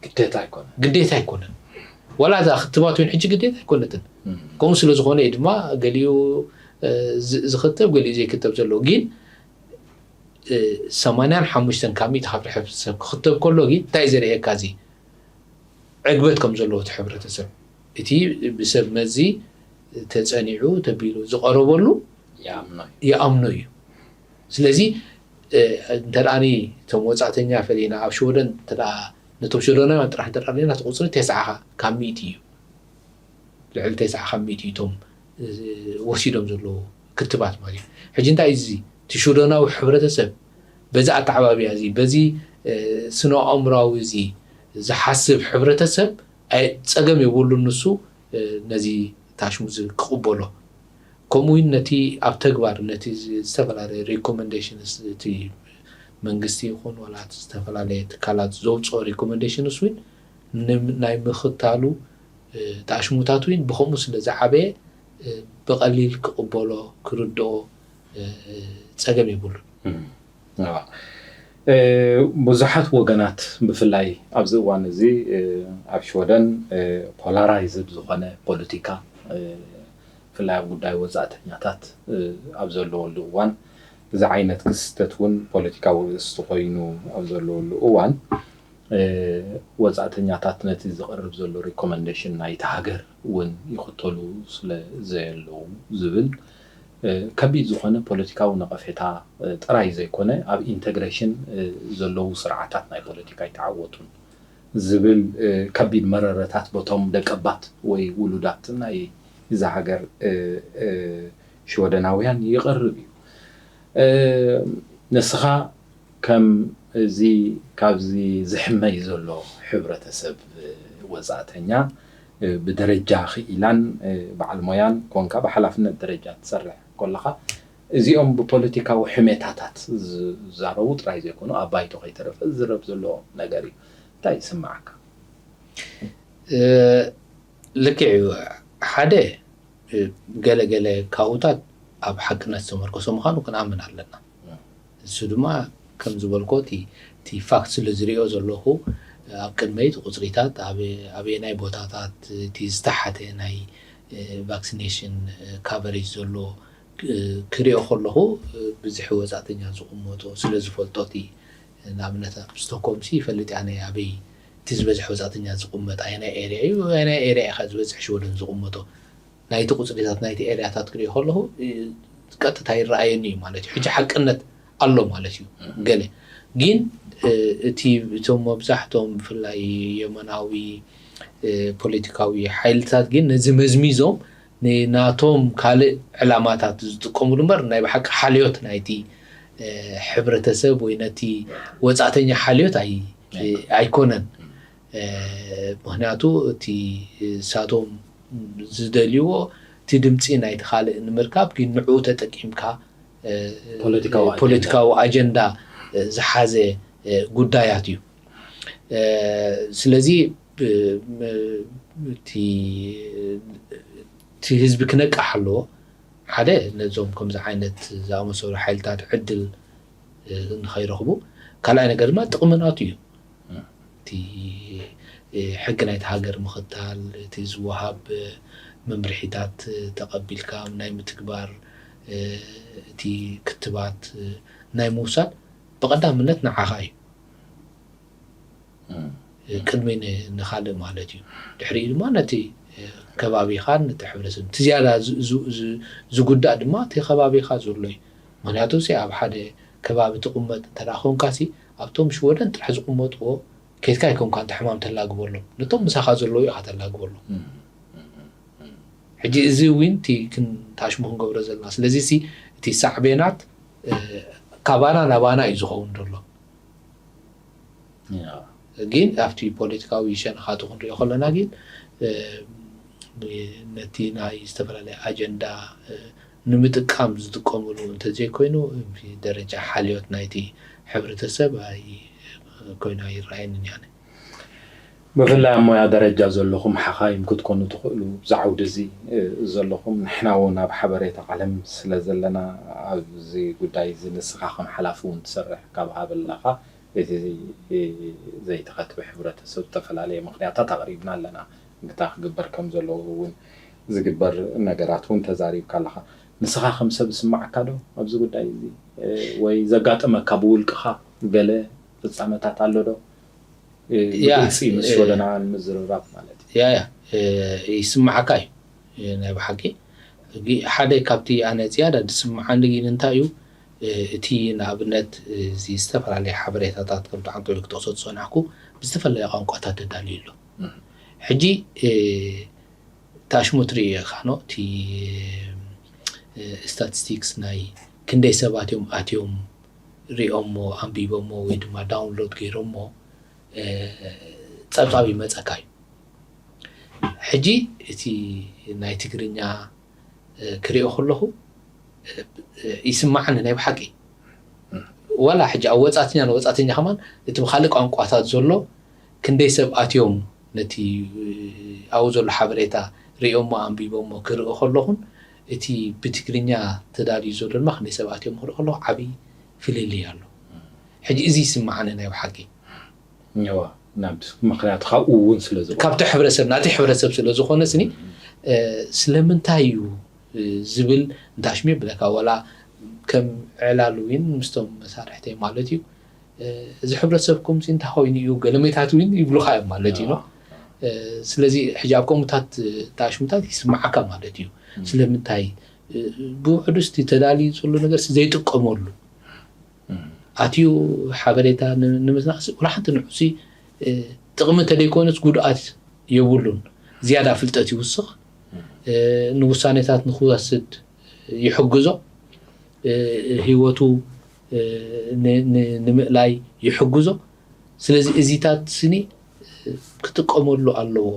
ግዴታ ኣይኮነ ግዴታ ኣይኮነን። ዋላ እዛ ክትባት እውን ሕጂ ግዴታ ኣይኮነትን። ከምኡ ስለ ዝኾነ እዩ ድማ ገሊኡ ዝኽተብ ገሊኡ ዘይክተብ ዘሎ። ግን ሰማንያን ሓሙሽተን ካብ ሚእቲ ካብ ሕብረተሰብ ክኽተብ ከሎ ግን እንታይ እዩ ዘርእየካ? እዚ ዕግበት ከም ዘለዎ እቲ ሕብረተሰብ እቲ ብሰብ መዚ ተጸኒዑ ተቢሉ ዝቐረበሉ ይኣምኖ እዩ። ስለዚ እንተ ደኣኒ እቶም ወጻእተኛ ፈሊና ኣብ ሽወደን እንተ ደኣ ነቶም ሽወደናውያን ጥራሕ እንተ ደኣ ርኢና እቲ ቁጽሪ ተስዓ ካብ ሚእቲ እዩ። ልዕሊ ተስዓ ካብ ሚእቲ እቶም ወሲዶም ዘለዉ ክትባት ማለት እዩ። ሕጂ እንታይ እዩ እዚ? እቲ ሽወደናዊ ሕብረተሰብ በዚ ኣተዓባብያ እዚ፣ በዚ ስነ ኣእምራዊ እዚ ዝሓስብ ሕብረተሰብ ጸገም የብሉን ንሱ ነዚ ታሽሙ ክቕበሎ። ከምኡ እውን ነቲ ኣብ ተግባር ነቲ ዝተፈላለየ ሪኮመንዴሽንስ እቲ መንግስቲ ይኹን ዋላ ዝተፈላለዩ ትካላት ዘውፅኦ ሪኮመንዴሽንስ እውን ናይ ምኽታሉ ታሽሙታት እውን ብኸምኡ ስለ ዝዓበየ ብቐሊል ክቕበሎ ክርድኦ ጸገም የብሉን። ብዙሓት ወገናት ብፍላይ ኣብዚ እዋን እዚ ኣብ ሽወደን ፖላራይዝድ ዝኾነ ፖለቲካ ብፍላይ ኣብ ጉዳይ ወፃእተኛታት ኣብ ዘለወሉ እዋን እዚ ዓይነት ክስተት እውን ፖለቲካዊ ርእስቲ ኮይኑ ኣብ ዘለወሉ እዋን ወፃእተኛታት ነቲ ዝቐርብ ዘሎ ሪኮመንዴሽን ናይቲ ሃገር እውን ይኽተሉ ስለ ዘየለዉ ዝብል ከቢድ ዝኾነ ፖለቲካዊ ነቐፌታ ጥራይ ዘይኮነ ኣብ ኢንተግሬሽን ዘለዉ ስርዓታት ናይ ፖለቲካ ይተዓወቱን ዝብል ከቢድ መረረታት በቶም ደቀባት ወይ ውሉዳት ናይ እዛ ሃገር ሽወደናውያን ይቐርብ እዩ። ንስኻ ከም እዚ ካብዚ ዝሕመይ ዘሎ ሕብረተሰብ ወፃእተኛ ብደረጃ ክኢላን በዓል ሞያን ኮንካ ብሓላፍነት ደረጃ ትሰርሕ ከለኻ እዚኦም ብፖለቲካዊ ሕሜታታት ዝዛረቡ ጥራይ ዘይኮኑ ኣብ ባይቶ ከይተረፈ ዝዝረብ ዘሎ ነገር እዩ። እንታይ ይስምዓካ? ልክዕ እዩ። ሓደ ገለ ገለ ካብኡታት ኣብ ሓቅነት ዝተመርኮሰ ምዃኑ ክንኣምን ኣለና። እሱ ድማ ከም ዝበልኮ እቲ ፋክት ስለ ዝሪኦ ዘለኹ ኣብ ቅድመይ እቲ ቁፅሪታት ኣበየናይ ቦታታት እቲ ዝተሓተ ናይ ቫክሲኔሽን ካቨሬጅ ዘሎ ክሪኦ ከለኹ ብዝሒ ወፃእተኛ ዝቕመጦ ስለ ዝፈልጦ እቲ ንኣብነት ኣብ ስቶኮም ሲ ይፈልጥ ኣነ ኣበይ እቲ ዝበዝሐ ወፃእተኛ ዝቕመጥ ኣየናይ ኤርያ እዩ ኣየናይ ኤርያ ኢኻ ዝበዝሕ ሽወደን ዝቕመጦ ናይቲ ቁፅሪታት ናይቲ ኤርያታት ክሪኦ ከለኹ ቀጥታ ይረኣየኒ እዩ ማለት እዩ። ሕጂ ሓቅነት ኣሎ ማለት እዩ። ገለ ግን እቲ እቶም መብዛሕቶም ብፍላይ የመናዊ ፖለቲካዊ ሓይልታት ግን ነዚ መዝሚዞም ንናቶም ካልእ ዕላማታት ዝጥቀምሉ እምበር ናይ ብሓቂ ሓልዮት ናይቲ ሕብረተሰብ ወይ ነቲ ወፃእተኛ ሓልዮት ኣይኮነን። ምክንያቱ እቲ እሳቶም ዝደልይዎ እቲ ድምፂ ናይቲ ካልእ ንምርካብ ግን ንዕኡ ተጠቂምካ ፖለቲካዊ ኣጀንዳ ዝሓዘ ጉዳያት እዩ። ስለዚ እቲ ህዝቢ ክነቅሕ ኣለዎ። ሓደ ነዞም ከምዚ ዓይነት ዝኣመሰሉ ሓይልታት ዕድል ንኸይረኽቡ፣ ካልኣይ ነገር ድማ ጥቕሚ ናቱ እዩ። እቲ ሕጊ ናይቲ ሃገር ምኽታል፣ እቲ ዝወሃብ መምርሒታት ተቐቢልካ ናይ ምትግባር፣ እቲ ክትባት ናይ ምውሳድ ብቐዳምነት ንዓኻ እዩ። ቅድሚ ንኻልእ ማለት እዩ። ድሕሪኡ ድማ ነቲ ከባቢኻን ነቲ ሕብረተሰብ እቲ ዝያዳ ዝጉዳእ ድማ እቲ ከባቢኻ ዘሎ እዩ። ምክንያቱ ሲ ኣብ ሓደ ከባቢ ትቕመጥ እንተ ኮንካ ሲ ኣብቶም ሽወደን ጥራሕ ዝቕመጥዎ ኬድካ ኣይኮንካ እንተ ሕማም ተላግበሎም ነቶም ምሳኻ ዘለዉ ኢኻ ተላግበሎም። ሕጂ እዚ እውን እቲ ታሽሙ ክንገብሮ ዘለና ስለዚ ሲ እቲ ሳዕቤናት ካባና ናባና እዩ ዝኸውን ዘሎ። ግን ኣብቲ ፖለቲካዊ ሸነኻቱ ክንሪኦ ከለና ግን ነቲ ናይ ዝተፈላለየ ኣጀንዳ ንምጥቃም ዝጥቀምሉ እንተዘይኮይኑ ደረጃ ሓልዮት ናይቲ ሕብረተሰብ ኮይኑ ኣይረኣየንን ያነ። ብፍላይ ኣብ ሞያ ደረጃ ዘለኹም ሓኻይም ክትኮኑ ትኽእሉ ኣብዚ ዓውዲ እዚ ዘለኹም ንሕና እውን ኣብ ሓበሬታ ዓለም ስለ ዘለና ኣብዚ ጉዳይ እዚ ንስኻ ከም ሓላፊ እውን ትሰርሕ ካብ ሃበላኻ እቲ ዘይተኸትበ ሕብረተሰብ ዝተፈላለየ ምኽንያታት ኣቕሪብና ኣለና። ግታ ክግበር ከም ዘለዎ እውን ዝግበር ነገራት እውን ተዛሪብካ ኣለኻ። ንስኻ ከም ሰብ ዝስማዓካ ዶ ኣብዚ ጉዳይ እዚ ወይ ዘጋጠመካ ብውልቅኻ ገለ ፍጻመታት ኣሎ ዶ? ብግልፂ ምስ ሸወደናውያን ምዝርራብ ማለት እዩ። ያ ያ ይስማዓካ እዩ ናይ ብሓቂ። ሓደ ካብቲ ኣነ ዝያዳ ዝስምዓኒ ግን እንታይ እዩ እቲ ንኣብነት እዚ ዝተፈላለየ ሓበሬታታት ከምቲ ዓንቀ ክትጠቕሶ ዝፀናሕኩ ብዝተፈላለየ ቋንቋታት ተዳልዩ ኣሎ። ሕጂ ታሽሙ ትርእዮ ኢኻ ኖ፣ እቲ ስታቲስቲክስ ናይ ክንደይ ሰባት እዮም ኣትዮም ሪኦሞ፣ ኣንቢቦሞ ወይ ድማ ዳውንሎድ ገይሮሞ ጸብጻብ ይመጸካ እዩ። ሕጂ እቲ ናይ ትግርኛ ክሪኦ ከለኹ ይስማዓኒ ናይ ብሓቂ። ዋላ ሕጂ ኣብ ወጻትኛ ንወጻትኛ ከማን እቲ ብካልእ ቋንቋታት ዘሎ ክንደይ ሰብ ኣትዮም ነቲ ኣብኡ ዘሎ ሓበሬታ ሪኦሞ ኣንቢቦሞ ክርኢ ከለኹን እቲ ብትግርኛ ተዳልዩ ዘሎ ድማ ክንደይ ሰብ ኣትዮም ክርኢ ከለኹ ዓብዪ ፍልልይ ኣሎ። ሕጂ እዚ ይስማዓኒ ናይ ብሓቂ። እዋ ናብቲ ምክንያቱ ካብኡ እውን ስለ ዝኾነ ካብቲ ሕብረተሰብ ናቲ ሕብረተሰብ ስለ ዝኾነ ስኒ ስለምንታይ እዩ ዝብል እንታሽሚ ብለካ ዋላ ከም ዕላል እውን ምስቶም መሳርሕተይ ማለት እዩ። እዚ ሕብረተሰብኩም ሲ እንታይ ኮይኑ እዩ ገለሜታት እውን ይብሉካ እዮም ማለት እዩ። ስለዚ ሕጂ ኣብ ከምኡታት ታሽሙታት ይስማዓካ ማለት እዩ። ስለምንታይ ብውሕዱ ስቲ ተዳልዩ ዘሎ ነገር ዘይጥቀመሉ ኣትዩ ሓበሬታ ንምዝናቕ ወላ ሓንቲ ንዑሲ ጥቕሚ እንተደይኮነስ ጉድኣት የብሉን። ዝያዳ ፍልጠት ይውስኽ፣ ንውሳኔታት ንክወስድ ይሕግዞ፣ ህይወቱ ንምእላይ ይሕግዞ። ስለዚ እዚታት ስኒ ክጥቀመሉ ኣለዎ።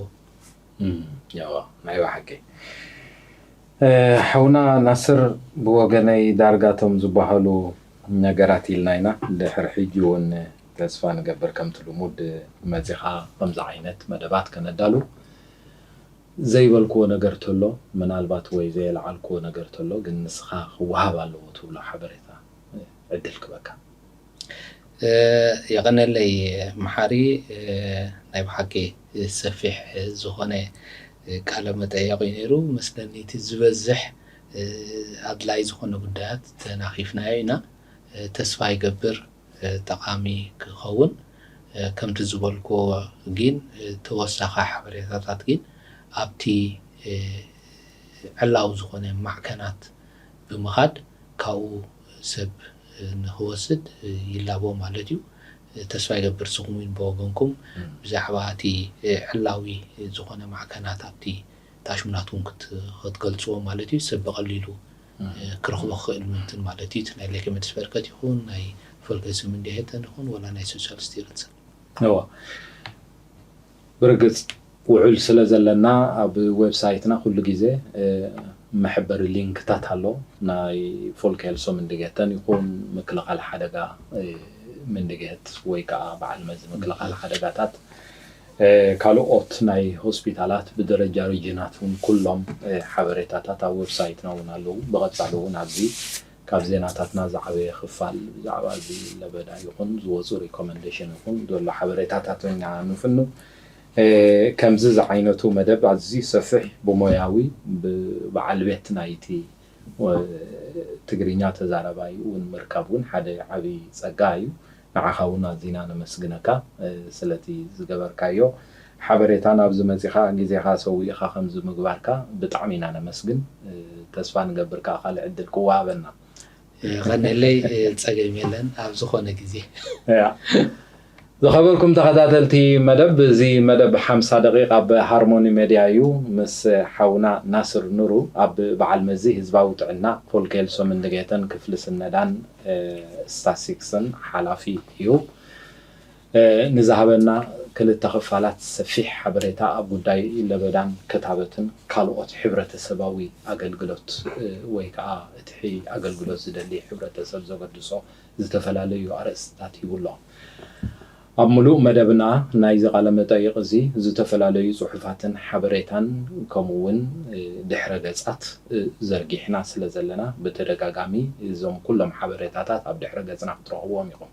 ያዋ ናይ ብሓቂ ሓውና ናስር፣ ብወገነይ ዳርጋቶም ዝበሃሉ ነገራት ኢልና ኢና። ድሕሪ ሕጂ እውን ተስፋ ንገብር ከምቲ ልሙድ መፂኻ ከምዚ ዓይነት መደባት ከነዳሉ ዘይበልክዎ ነገር ተሎ ምናልባት ወይ ዘየለዓልክዎ ነገር ተሎ ግን ንስኻ ክወሃብ ኣለዎ ትብሎ ሓበሬታ ዕድል ክበካ። የቐነለይ መሓሪ፣ ናይ ብሓቂ ሰፊሕ ዝኾነ ቃለ መጠየቕ እዩ ነይሩ። መስለኒ እቲ ዝበዝሕ ኣድላይ ዝኾነ ጉዳያት ተናኺፍናዮ ኢና። ተስፋ ይገብር ጠቓሚ ክኸውን። ከምቲ ዝበልክዎ ግን ተወሳኺ ሓበሬታታት ግን ኣብቲ ዕላዊ ዝኾነ ማዕከናት ብምኻድ ካብኡ ሰብ ንክወስድ ይላቦ ማለት እዩ። ተስፋ ይገብር ንስኹም እውን ብወገንኩም ብዛዕባ እቲ ዕላዊ ዝኾነ ማዕከናት ኣብቲ ታሽሙናት እውን ክትገልፅዎ ማለት እዩ። ሰብ ብቐሊሉ ክረኽቦ ክኽእል ምንትን ማለት እዩ። እቲ ናይ ሌኬ መድስ በርከት ይኹን ናይ ፎልከ ስም እንዲሄተን ይኹን ወላ ናይ ሶሻል ስቲረንሰን እዋ ብርግፅ ውዑል ስለ ዘለና ኣብ ዌብሳይትና ኩሉ ግዜ መሐበሪ ሊንክታት ኣሎ። ናይ ፎልክ ሄልሶ ምንድገተን ይኹን ምክልኻል ሓደጋ ምንድገት ወይ ከዓ በዓል መዚ ምክልኻል ሓደጋታት ካልኦት ናይ ሆስፒታላት ብደረጃ ሪጅናት እውን ኩሎም ሓበሬታታት ኣብ ዌብሳይትና እውን ኣለዉ። ብቐፃሊ እውን ኣብዚ ካብ ዜናታትና ዝዓበየ ክፋል ብዛዕባ እዚ ለበዳ ይኹን ዝወፁ ሪኮመንዴሽን ይኹን ዘሎ ሓበሬታታት ኢና ንፍኑ። ከምዚ ዝዓይነቱ መደብ ኣዝዩ ሰፊሕ ብሞያዊ ብበዓል ቤት ናይቲ ትግርኛ ተዛረባይ እውን ምርካብ እውን ሓደ ዓብዪ ፀጋ እዩ። ንዓኻ እውን ኣዚና ነመስግነካ ስለቲ ዝገበርካዮ ሓበሬታ ናብዚ መፂኻ ግዜኻ ሰዊእኻ ከምዚ ምግባርካ ብጣዕሚ ኢና ነመስግን። ተስፋ ንገብር ከዓ ካልእ ዕድል ክወሃበና። ቀንለይ ፀገም የለን ኣብ ዝኾነ ግዜ። ዝኸበርኩም ተኸታተልቲ መደብ፣ እዚ መደብ ሓምሳ ደቂቕ ኣብ ሃርሞኒ ሜድያ እዩ። ምስ ሓውና ናስር ኑሩ ኣብ በዓል መዚ ህዝባዊ ጥዕና ፖል ጌልሶ ምንድጌተን ክፍሊ ስነዳን ስታሲክስን ሓላፊ እዩ። ንዝሃበና ክልተ ክፋላት ሰፊሕ ሓበሬታ ኣብ ጉዳይ ለበዳን ክታበትን ካልኦት ሕብረተሰባዊ ኣገልግሎት ወይ ከዓ እቲ ኣገልግሎት ዝደሊ ሕብረተሰብ ዘገድሶ ዝተፈላለዩ ኣርእስትታት ሂቡ ኣሎ። ኣብ ምሉእ መደብና ናይዚ ቃለ መጠይቕ እዚ ዝተፈላለዩ ጽሑፋትን ሓበሬታን ከምኡ እውን ድሕረ ገጻት ዘርጊሕና ስለ ዘለና ብተደጋጋሚ እዞም ኩሎም ሓበሬታታት ኣብ ድሕረ ገጽና ክትረኽብዎም ኢኹም።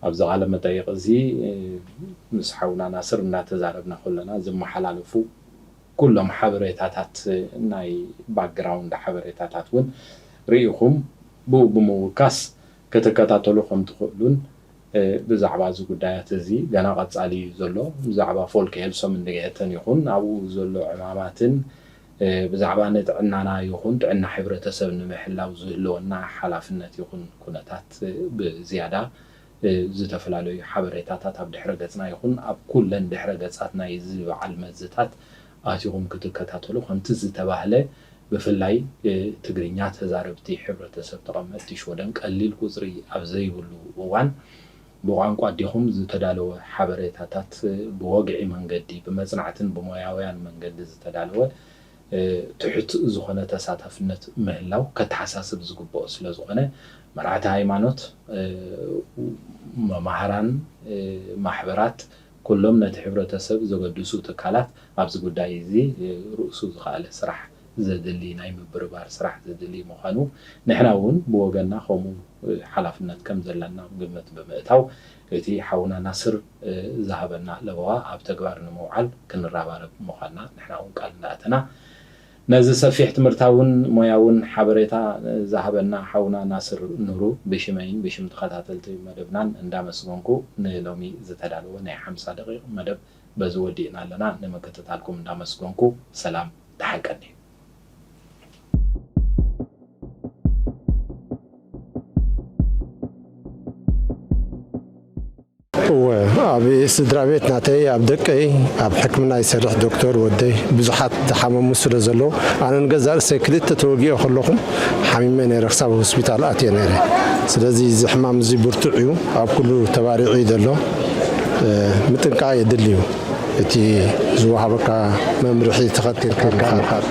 ኣብዚ ቃለ መጠይቕ እዚ ምስ ሓውና ናስር እናተዛረብና ከለና ዝመሓላለፉ ኩሎም ሓበሬታታት ናይ ባክግራውንድ ሓበሬታታት እውን ርኢኹም ብኡ ብምውካስ ክትከታተሉ ከም ትኽእሉን ብዛዕባ እዚ ጉዳያት እዚ ገና ቀጻሊ እዩ ዘሎ። ብዛዕባ ፎልክ ሄልሶም እንድግሀተን ይኹን ኣብኡ ዘሎ ዕማማትን ብዛዕባ ንጥዕናና ይኹን ጥዕና ሕብረተሰብ ንምሕላው ዝህልወና ሓላፍነት ይኹን ኩነታት ብዝያዳ ዝተፈላለዩ ሓበሬታታት ኣብ ድሕረ ገጽና ይኹን ኣብ ኩለን ድሕረ ገጻት ናይ እዚ በዓል መዝታት ኣቲኹም ክትከታተሉ ከምቲ ዝተባህለ ብፍላይ ትግርኛ ተዛረብቲ ሕብረተሰብ ተቐመጥቲ ሽወደን ቀሊል ቁፅሪ ኣብ ዘይብሉ እዋን ብቋንቋ ኣዴኹም ዝተዳለወ ሓበሬታታት ብወግዒ መንገዲ ብመፅናዕትን ብሞያውያን መንገዲ ዝተዳለወ ትሑት ዝኾነ ተሳታፍነት ምህላው ከተሓሳስብ ዝግብኦ ስለዝኾነ መራሕቲ ሃይማኖት፣ መማህራን፣ ማሕበራት ኩሎም ነቲ ሕብረተሰብ ዘገድሱ ትካላት ኣብዚ ጉዳይ እዚ ርእሱ ዝኸኣለ ስራሕ ዘድሊ ናይ ምብርባር ስራሕ ዘድሊ ምዃኑ ንሕና እውን ብወገንና ከምኡ ሓላፍነት ከም ዘለና ግምት ብምእታው እቲ ሓውና ናስር ዝሃበና ለበዋ ኣብ ተግባር ንምውዓል ክንረባረብ ምዃንና ንሕና እውን ቃል እንዳኣተና ነዚ ሰፊሕ ትምህርታውን ሞያውን ሓበሬታ ዝሃበና ሓውና ናስር ኑሩ ብሽመይን ብሽም ተኸታተልቲ መደብናን እንዳመስገንኩ ንሎሚ ዝተዳለወ ናይ ሓምሳ ደቂቕ መደብ በዚ ወዲእና ኣለና። ንምክትታልኩም እንዳመስገንኩ ሰላም ደሓን ቀንዩ። እወ፣ ኣብ ስድራ ቤት ናተይ፣ ኣብ ደቀይ፣ ኣብ ሕክምና ይሰርሕ ዶክተር ወደይ ብዙሓት ዝሓመሙ ስለ ዘለዉ፣ ኣነ ንገዛእ ርእሰይ ክልተ ተወጊኦ ከለኹ ሓሚመ ነይረ፣ ክሳብ ሆስፒታል ኣትየ ነይረ። ስለዚ እዚ ሕማም እዚ ብርቱዕ እዩ፣ ኣብ ኩሉ ተባሪዑ እዩ ዘሎ። ምጥንቃቕ የድሊ እዩ። እቲ ዝወሃበካ መምርሒ ተኸቲልካ ምኻድ።